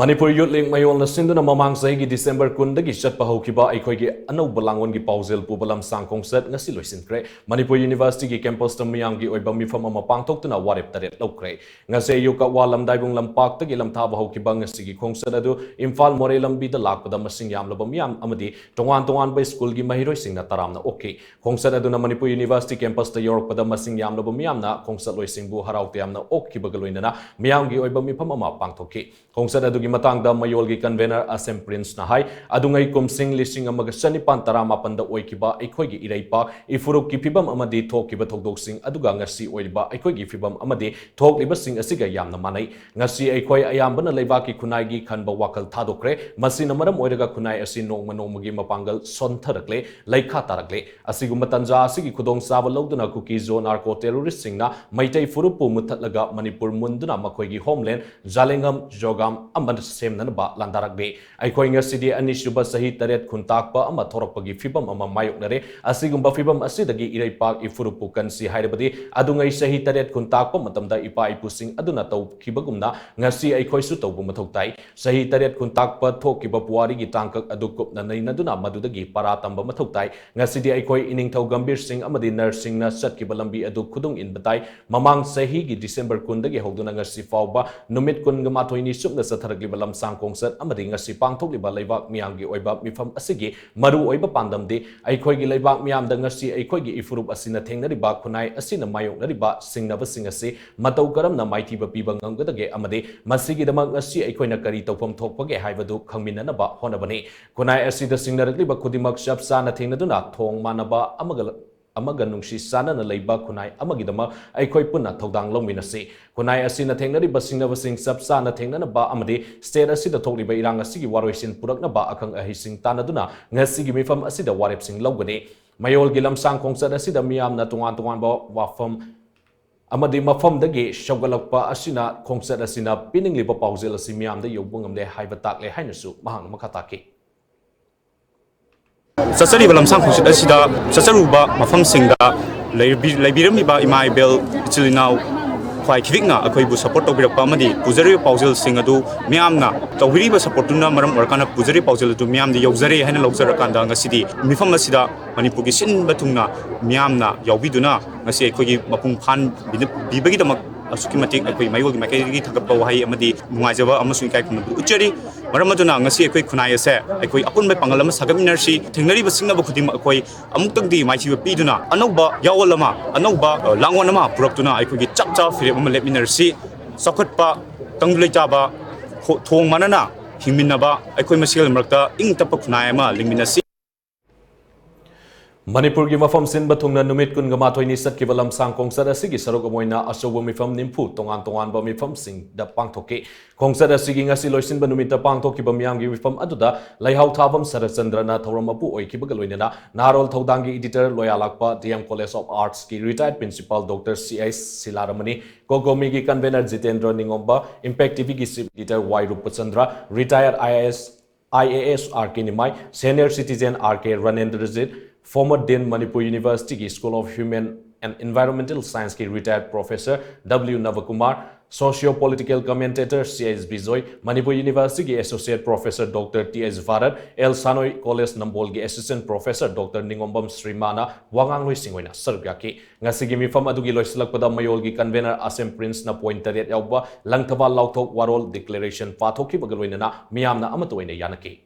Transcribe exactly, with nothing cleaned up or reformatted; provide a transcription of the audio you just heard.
ꯃꯅꯤꯄꯨꯔ ꯌꯨꯠ league ꯃꯌꯣꯜꯅ ꯁꯤꯟꯗꯨꯅ ꯃꯃꯥꯡ ꯆꯍꯤꯒꯤ ꯗꯤꯁꯦꯝꯕꯔ ꯀꯨꯟꯗꯒꯤ ꯆꯠꯄ ꯍꯧꯈꯤꯕ ꯑꯩꯈꯣꯏꯒꯤ ꯑꯅꯧꯕ ꯂꯥꯡꯑꯣꯟꯒꯤ ꯄꯥꯎꯖꯦꯜ ꯄꯨꯕ ꯂꯝꯁꯥꯡ ꯈꯣꯡꯆꯠ ꯉꯁꯤ ꯂꯣꯏꯁꯤꯟꯈ꯭ꯔꯦ꯫ ꯃꯅꯤꯄꯨꯔ ꯌꯨꯅꯤꯚꯔꯁꯤꯇꯤꯒꯤ ꯀꯦꯝꯄꯁꯇ ꯃꯤꯌꯥꯝꯒꯤ ꯑꯣꯏꯕ ꯃꯤꯐꯝ ꯑꯃ ꯄꯥꯡꯊꯣꯛꯇꯨꯅ ꯋꯥꯔꯦꯞ ꯇꯔꯦꯠ ꯂꯧꯈ꯭ꯔꯦ꯫ ꯉꯁꯤ ꯑꯌꯨꯛ ꯀꯛꯋꯥ ꯂꯝꯗꯥꯏꯕꯨꯡ ꯂꯝꯄꯥꯛꯇꯒꯤ ꯂꯝꯊꯥꯕ ꯍꯧꯈꯤꯕ ꯉꯁꯤꯒꯤ ꯈꯣꯡꯆꯠ ꯑꯗꯨ ꯏꯝꯐꯥꯜ ꯃꯣꯔꯦ ꯂꯝꯕꯤꯗ ꯂꯥꯛꯄꯗ ꯃꯁꯤꯡ ꯌꯥꯝꯂꯕ ꯃꯤꯌꯥꯝ ꯑꯃꯗꯤ ꯇꯣꯉꯥꯟ ꯇꯣꯉꯥꯟꯕ ꯁ꯭ꯀꯨꯜꯒꯤ ꯃꯍꯩꯔꯣꯏꯁꯤꯡꯅ ꯇꯔꯥꯝꯅ ꯑꯣꯛꯈꯤ꯫ ꯈꯣꯡꯆꯠ ꯑꯗꯨꯅ ꯃꯅꯤꯄꯨꯔ ꯌꯨꯅꯤꯚꯔꯁꯤꯇꯤ ꯀꯦꯝꯄꯁꯇ ꯌꯧꯔꯛꯄꯗ ꯃꯁꯤꯡ ꯌꯥꯝꯂꯕ ꯃꯤꯌꯥꯝꯅ ꯈꯣꯡꯆꯠꯂꯣꯏꯁꯤꯡꯕꯨ ꯍꯔꯥꯎ ꯇꯌꯥꯝꯅ ꯑꯣꯛꯈꯤꯕꯒ ꯂꯣꯏꯅꯅ ꯃꯤꯌꯥꯝꯒꯤ ꯑꯣꯏꯕ ꯃꯤꯐꯝ ꯑꯃ ꯄꯥꯡꯊꯣꯛꯈꯤ꯫ ꯈꯣꯡꯆꯠ ꯑꯗꯨꯒꯤ ꯃꯇꯥꯡꯗ ꯃꯌꯣꯜꯒꯤ ꯀꯟꯚꯦꯅꯔ ꯑꯁꯦꯝ ꯄ꯭ꯔꯤꯟꯁꯅ ꯍꯥꯏ, ꯑꯗꯨꯉꯩ ꯀꯨꯝꯁꯤꯡ ꯂꯤꯁꯤꯡ ꯑꯃꯒ ꯆꯅꯤꯄꯥꯟ ꯇꯔꯥꯃꯥꯄꯟꯗ ꯑꯣꯏꯈꯤꯕ ꯑꯩꯈꯣꯏꯒꯤ ꯏꯔꯩꯄꯥꯛ ꯏꯐꯨꯔꯨꯞꯀꯤ ꯐꯤꯕꯝ ꯑꯃꯗꯤ ꯊꯣꯛꯈꯤꯕ ꯊꯧꯗꯣꯛꯁꯤꯡ ꯑꯗꯨꯒ ꯉꯁꯤ ꯑꯣꯏꯔꯤꯕ ꯑꯩꯈꯣꯏꯒꯤ ꯐꯤꯕꯝ ꯑꯃꯗꯤ ꯊꯣꯛꯂꯤꯕꯁꯤꯡ ꯑꯁꯤꯒ ꯌꯥꯝꯅ ꯃꯥꯟꯅꯩ꯫ ꯉꯁꯤ ꯑꯩꯈꯣꯏ ꯑꯌꯥꯝꯕꯅ ꯂꯩꯕꯥꯛꯀꯤ ꯈꯨꯟꯅꯥꯏꯒꯤ ꯈꯟꯕ ꯋꯥꯈꯜ ꯊꯥꯗꯣꯛꯈ꯭ꯔꯦ꯫ ꯃꯁꯤꯅ ꯃꯔꯝ ꯑꯣꯏꯔꯒ ꯈꯨꯟꯅꯥꯏ ꯑꯁꯤ ꯅꯣꯡꯃ ꯅꯣꯡꯃꯒꯤ ꯃꯄꯥꯡꯒꯜ ꯁꯣꯟꯊꯔꯛꯂꯦ, ꯂꯩꯈꯥ ꯇꯥꯔꯛꯂꯦ꯫ ꯑꯁꯤꯒꯨꯝꯕ ꯇꯥꯟꯖꯥ ꯑꯁꯤꯒꯤ ꯈꯨꯗꯣꯡꯆꯥꯕ ꯂꯧꯗꯨꯅ ꯀꯨꯀꯤꯖꯣ ꯅꯥꯔꯀꯣ ꯇꯦꯔꯣꯔꯤꯁꯁꯤꯡꯅ ꯃꯩꯇꯩ ꯐꯨꯔꯨꯞꯄꯨ ꯃꯨꯠꯊꯠꯂꯒ ꯃꯅꯤꯄꯨꯔ ꯃꯨꯟꯗꯨꯅ ꯃꯈꯣꯏꯒꯤ ꯍꯣꯝꯂꯦꯟ ꯖꯥꯂꯦꯡꯉꯝ ꯖꯣꯒꯥꯝ ꯑꯃ ꯁꯦꯝꯅꯅꯕ ꯂꯥꯟꯗꯥꯔꯛꯂꯤ꯫ ꯑꯩꯈꯣꯏ ꯉꯁꯤꯗꯤ ꯑꯅꯤꯁꯨꯕ ꯆꯍꯤ ꯇꯔꯦꯠ ꯈꯨꯟꯇꯥꯛꯄ ꯑꯃ ꯊꯣꯔꯛꯄꯒꯤ ꯐꯤꯕꯝ ꯑꯃ ꯃꯥꯌꯣꯛꯅꯔꯦ꯫ ꯑꯁꯤꯒꯨꯝꯕ ꯐꯤꯕꯝ ꯑꯁꯤꯗꯒꯤ ꯏꯔꯩꯄꯥꯛ ꯏꯐꯨꯔꯨꯞꯄꯨ ꯀꯟꯁꯤ ꯍꯥꯏꯔꯕꯗꯤ ꯑꯗꯨꯉꯩ ꯆꯍꯤ ꯇꯔꯦꯠ ꯈꯨꯟꯇꯥꯛꯄ ꯃꯇꯝꯗ ꯏꯄꯥ ꯏꯄꯨꯁꯤꯡ ꯑꯗꯨꯅ ꯇꯧꯈꯤꯕꯒꯨꯝꯅ ꯉꯁꯤ ꯑꯩꯈꯣꯏꯁꯨ ꯇꯧꯕ ꯃꯊꯧ ꯇꯥꯏ꯫ ꯆꯍꯤ ꯇꯔꯦꯠ ꯈꯨꯟꯇꯥꯛꯄ ꯊꯣꯛꯈꯤꯕ ꯄꯨꯋꯥꯔꯤꯒꯤ ꯇꯥꯡꯀꯛ ꯑꯗꯨ ꯀꯨꯞꯅ ꯅꯩꯅꯗꯨꯅ ꯃꯗꯨꯗꯒꯤ ꯄꯔꯥ ꯇꯝꯕ ꯃꯊꯧ ꯇꯥꯏ꯫ ꯉꯁꯤꯗꯤ ꯑꯩꯈꯣꯏ ꯏꯅꯤꯡꯊꯧ ꯒꯝꯚꯤꯔ ꯁꯤꯡ ꯑꯃꯗꯤ ꯅꯔ ꯁꯤꯡꯅ ꯆꯠꯈꯤꯕ ꯂꯝꯕꯤ ꯑꯗꯨ ꯈꯨꯗꯨꯡ ꯏꯟꯕ ꯇꯥꯏ꯫ ꯃꯃꯥꯡ ꯆꯍꯤꯒꯤ ꯗꯤꯁꯦꯝꯕꯔ ꯀꯨꯟꯗꯒꯤ ꯍꯧꯗꯨꯅ ꯉꯁꯤ ꯐꯥꯎꯕ ꯅꯨꯃꯤꯠ ꯀꯨꯟꯒ ꯃꯥꯊꯣꯏꯅꯤ ꯆꯨꯞꯅ ꯆꯠꯊꯔꯛꯂꯤꯕ ꯂꯝꯁꯥꯡ ꯈꯣꯡꯆꯠ ꯑꯃꯗꯤ ꯉꯁꯤ ꯄꯥꯡꯊꯣꯛꯂꯤꯕ ꯂꯩꯕꯥꯛ ꯃꯤꯌꯥꯝꯒꯤ ꯑꯣꯏꯕ ꯃꯤꯐꯝ ꯑꯁꯤꯒꯤ ꯃꯔꯨꯑꯣꯏꯕ ꯄꯥꯟꯗꯝꯗꯤ ꯑꯩꯈꯣꯏꯒꯤ ꯂꯩꯕꯥꯛ ꯃꯤꯌꯥꯝꯗ ꯉꯁꯤ ꯑꯩꯈꯣꯏꯒꯤ ꯏꯐꯨꯔꯨꯞ ꯑꯁꯤꯅ ꯊꯦꯡꯅꯔꯤꯕ, ꯈꯨꯟꯅꯥꯏ ꯑꯁꯤꯅ ꯃꯥꯌꯣꯛꯅꯔꯤꯕ ꯁꯤꯡꯅꯕꯁꯤꯡ ꯑꯁꯤ ꯃꯇꯧ ꯀꯔꯝꯅ ꯃꯥꯏꯊꯤꯕ ꯄꯤꯕ ꯉꯝꯒꯗꯒꯦ ꯑꯃꯗꯤ ꯃꯁꯤꯒꯤꯗꯃꯛ ꯉꯁꯤ ꯑꯩꯈꯣꯏꯅ ꯀꯔꯤ ꯇꯧꯐꯝ ꯊꯣꯛꯄꯒꯦ ꯍꯥꯏꯕꯗꯨ ꯈꯪꯃꯤꯟꯅꯅꯕ ꯍꯣꯠꯅꯕꯅꯤ꯫ ꯈꯨꯟꯅꯥꯏ ꯑꯁꯤꯗ ꯁꯤꯡꯅꯔꯛꯂꯤꯕ ꯈꯨꯗꯤꯡꯃꯛ ꯆꯞ ꯆꯥꯅ ꯊꯦꯡꯅꯗꯨꯅ ꯊꯣꯡ ꯃꯥꯟꯅꯕ ꯑꯃꯒ ꯑꯃꯒ ꯅꯨꯡꯁꯤ ꯆꯥꯟꯅꯅ ꯂꯩꯕ ꯈꯨꯟꯅꯥꯏ ꯑꯃꯒꯤꯗꯃꯛ ꯑꯩꯈꯣꯏ ꯄꯨꯟꯅ ꯊꯧꯗꯥꯡ ꯂꯧꯃꯤꯟꯅꯁꯤ꯫ ꯈꯨꯟꯅꯥꯏ ꯑꯁꯤꯅ ꯊꯦꯡꯅꯔꯤꯕ ꯁꯤꯡꯅꯕꯁꯤꯡ ꯆꯞ ꯆꯥꯅ ꯊꯦꯡꯅꯅꯕ ꯑꯃꯗꯤ ꯁ꯭ꯇꯦꯠ ꯑꯁꯤꯗ ꯊꯣꯛꯂꯤꯕ ꯏꯔꯥꯡ ꯑꯁꯤꯒꯤ ꯋꯥꯔꯣꯏꯁꯤꯟ ꯄꯨꯔꯛꯅꯕ ꯑꯈꯪ ꯑꯍꯩꯁꯤꯡ ꯇꯥꯟꯅꯗꯨꯅ ꯉꯁꯤꯒꯤ ꯃꯤꯐꯝ ꯑꯁꯤꯗ ꯋꯥꯔꯦꯞꯁꯤꯡ ꯂꯧꯒꯅꯤ꯫ ꯃꯌꯣꯜꯒꯤ ꯂꯝꯁꯥꯡ ꯈꯣꯡꯆꯠ ꯑꯁꯤꯗ ꯃꯤꯌꯥꯝꯅ ꯇꯣꯉꯥꯟ ꯇꯣꯉꯥꯟꯕ ꯋꯥꯐꯝ ꯑꯃꯗꯤ ꯃꯐꯝꯗꯒꯤ ꯁꯧꯒꯠꯂꯛꯄ ꯑꯁꯤꯅ ꯈꯣꯡꯆꯠ ꯑꯁꯤꯅ ꯄꯤꯅꯤꯡꯂꯤꯕ ꯄꯥꯎꯖꯦꯜ ꯑꯁꯤ ꯃꯤꯌꯥꯝꯗ ꯌꯧꯕ ꯉꯝꯂꯦ ꯍꯥꯏꯕ ꯇꯥꯛꯂꯦ ꯍꯥꯏꯅꯁꯨ ꯃꯍꯥꯛꯅ ꯃꯈꯥ ꯇꯥꯈꯤ꯫ ꯆꯠꯆꯔꯤꯕ ꯂꯝꯁꯥꯡ ꯈꯣꯡꯆꯠ ꯑꯁꯤꯗ ꯆꯠꯆꯔꯨꯕ ꯃꯐꯝꯁꯤꯡꯗ ꯂꯩꯕꯤ-, ꯂꯩꯕꯤꯔꯝꯂꯤꯕ ꯏꯃꯥ ꯏꯕꯦꯜ, ꯏꯆꯤꯜ ꯏꯅꯥꯎ, ꯈ꯭ꯋꯥꯏ ꯈꯤꯕꯤꯛꯅ ꯑꯩꯈꯣꯏꯕꯨ ꯁꯄꯣꯔꯠ ꯇꯧꯕꯤꯔꯛꯄ ꯑꯃꯗꯤ ꯄꯨꯖꯔꯤꯕ ꯄꯥꯎꯖꯦꯜꯁꯤꯡ ꯑꯗꯨ ꯃꯤꯌꯥꯝꯅ ꯇꯧꯕꯤꯔꯤꯕ ꯁꯄꯣꯔꯠꯇꯨꯅ ꯃꯔꯝ ꯑꯣꯏꯔꯀꯥꯟꯗ ꯄꯨꯖꯔꯤꯕ ꯄꯥꯎꯖꯦꯜ ꯑꯗꯨ ꯃꯤꯌꯥꯝꯗ ꯌꯧꯖꯔꯦ ꯍꯥꯏꯅ ꯂꯧꯖꯔꯀꯥꯟꯗ ꯉꯁꯤꯗꯤ ꯃꯤꯐꯝ ꯑꯁꯤꯗ ꯃꯅꯤꯄꯨꯔꯒꯤ ꯁꯤꯟꯕ ꯊꯨꯡꯅ ꯃꯤꯌꯥꯝꯅ ꯌꯥꯎꯕꯤꯗꯨꯅ ꯉꯁꯤ ꯑꯩꯈꯣꯏꯒꯤ ꯃꯄꯨꯡ ꯐꯥꯍꯟꯕꯤꯕꯒꯤꯗꯃꯛ ꯑꯁꯨꯛꯀꯤ ꯃꯇꯤꯛ ꯑꯩꯈꯣꯏ ꯃꯥꯏꯀꯩꯒꯤ ꯃꯥꯏꯀꯩꯗꯒꯤ ꯊꯥꯒꯠꯄ ꯋꯥꯍꯩ ꯑꯃꯗꯤ ꯅꯨꯡꯉꯥꯏꯖꯕ ꯑꯃꯁꯨꯡ ꯏꯀꯥꯏ ꯈꯨꯝꯅꯕ ꯎꯠꯆꯔꯤ꯫ ꯃꯔꯝ ꯑꯗꯨꯅ ꯉꯁꯤ ꯑꯩꯈꯣꯏ ꯈꯨꯟꯅꯥꯏ ꯑꯁꯦ ꯑꯩꯈꯣꯏ ꯑꯄꯨꯟꯕ ꯄꯥꯡꯒꯜ ꯑꯃ ꯁꯥꯒꯠꯃꯤꯟꯅꯔꯁꯤ꯫ ꯊꯦꯡꯅꯔꯤꯕ ꯁꯤꯡꯅꯕ ꯈꯨꯗꯤꯡꯃꯛ ꯑꯩꯈꯣꯏ ꯑꯃꯨꯛꯇꯪꯗꯤ ꯃꯥꯏꯊꯤꯕ ꯄꯤꯗꯨꯅ ꯑꯅꯧꯕ ꯌꯥꯑꯣꯜ ꯑꯃ, ꯑꯅꯧꯕ, ꯑ, ꯂꯥꯡꯑꯣꯟ ꯑꯃ ꯄꯨꯔꯛꯇꯨꯅ ꯑꯩꯈꯣꯏꯒꯤ ꯆꯞ ꯆꯥꯕ ꯐꯤꯔꯦꯞ ꯑꯃ ꯂꯦꯞꯃꯤꯟꯅꯔꯁꯤ꯫ ꯆꯥꯎꯈꯠꯄ, ꯇꯪꯗꯨ ꯂꯩꯇꯥꯕ, ꯈꯣ-, ꯊꯣꯡ ꯃꯥꯟꯅꯅ ꯍꯤꯡꯃꯤꯟꯅꯕ, ꯑꯩꯈꯣꯏ ꯃꯁꯦꯜ ꯃꯔꯛꯇ ꯏꯪ ꯇꯞꯄ ꯈꯨꯟꯅꯥꯏ ꯑꯃ ꯂꯤꯡꯃꯤꯟꯅꯁꯤ꯫ ꯃꯅꯤꯄꯨꯔꯒꯤ ꯃꯐꯝ ꯁꯤꯟꯕ ꯊꯨꯡꯅ ꯅꯨꯃꯤꯠ ꯀꯨꯟꯒ ꯃꯥꯊꯣꯏꯅꯤ ꯆꯠꯈꯤꯕ ꯂꯝꯁꯥꯡ ꯈꯣꯡꯆꯠ ꯑꯁꯤꯒꯤ ꯁꯔꯨꯛ ꯑꯃ ꯑꯣꯏꯅ ꯑꯆꯧꯕ ꯃꯤꯐꯝ ꯅꯤꯐꯨ ꯇꯣꯉꯥꯟ ꯇꯣꯉꯥꯟꯕ ꯃꯤꯐꯝꯁꯤꯡꯗ ꯄꯥꯡꯊꯣꯛꯈꯤ꯫ ꯈꯣꯡꯆꯠ ꯑꯁꯤꯒꯤ ꯉꯁꯤ ꯂꯣꯏꯁꯤꯟꯕ ꯅꯨꯃꯤꯠꯇ ꯄꯥꯡꯊꯣꯛꯈꯤꯕ ꯃꯤꯌꯥꯝꯒꯤ ꯃꯤꯐꯝ ꯑꯗꯨꯗ ꯂꯩꯍꯥꯎ ꯊꯥꯕꯝ ꯁꯔꯠꯆꯟꯗ꯭ꯔꯅ ꯊꯧꯔꯝ ꯃꯄꯨ ꯑꯣꯏꯈꯤꯕꯒ ꯂꯣꯏꯅꯅ ꯅꯍꯥꯔꯣꯜ ꯊꯧꯗꯥꯡꯒꯤ editor ꯂꯣꯌꯥꯂꯥꯛꯄ D M College of Arts ꯀꯤ retired principal Doctor C I ꯁꯤꯂꯥꯔꯃꯅꯤ, COCOMI ꯒꯤ convener Jitendra Ningomba, Impact T V ꯒꯤ chief editor Y Rupchandra, retired I A S I A S R K Nimai, senior citizen R K Ranendrajit, former Dean Manipur University ꯒꯤ School of Human and Environmental Science ꯀꯤ retired professor W Nabakumar, socio political commentator C S Bijoy, Manipur University ꯒꯤ associate professor Doctor T H Bharat, L Sanoi College ꯅꯝꯕꯣꯜꯒꯤ assistant professor Doctor Ningombam ꯁ꯭ꯔꯤꯃꯥꯅ ꯋꯥꯉꯥꯡꯂꯣꯏꯁꯤꯡ ꯑꯣꯏꯅ ꯁꯔꯨꯛ ꯌꯥꯈꯤ꯫ ꯉꯁꯤꯒꯤ ꯃꯤꯐꯝ ꯑꯗꯨꯒꯤ ꯂꯣꯏꯁꯤꯜꯂꯛꯄꯗ ꯃꯌꯣꯜꯒꯤ convener ꯑꯁꯦꯝ ꯄ꯭ꯔꯤꯟꯁꯅ point ꯇꯔꯦꯠ ꯌꯥꯎꯕ ꯂꯪꯊꯕꯥꯜ ꯂꯥꯎꯊꯣꯛ ꯋꯥꯔꯣꯜ declaration ꯄꯥꯊꯣꯛꯈꯤꯕꯒ ꯂꯣꯏꯅꯅ ꯃꯤꯌꯥꯝꯅ ꯑꯃꯠꯇ ꯑꯣꯏꯅ ꯌꯥꯅꯈꯤ꯫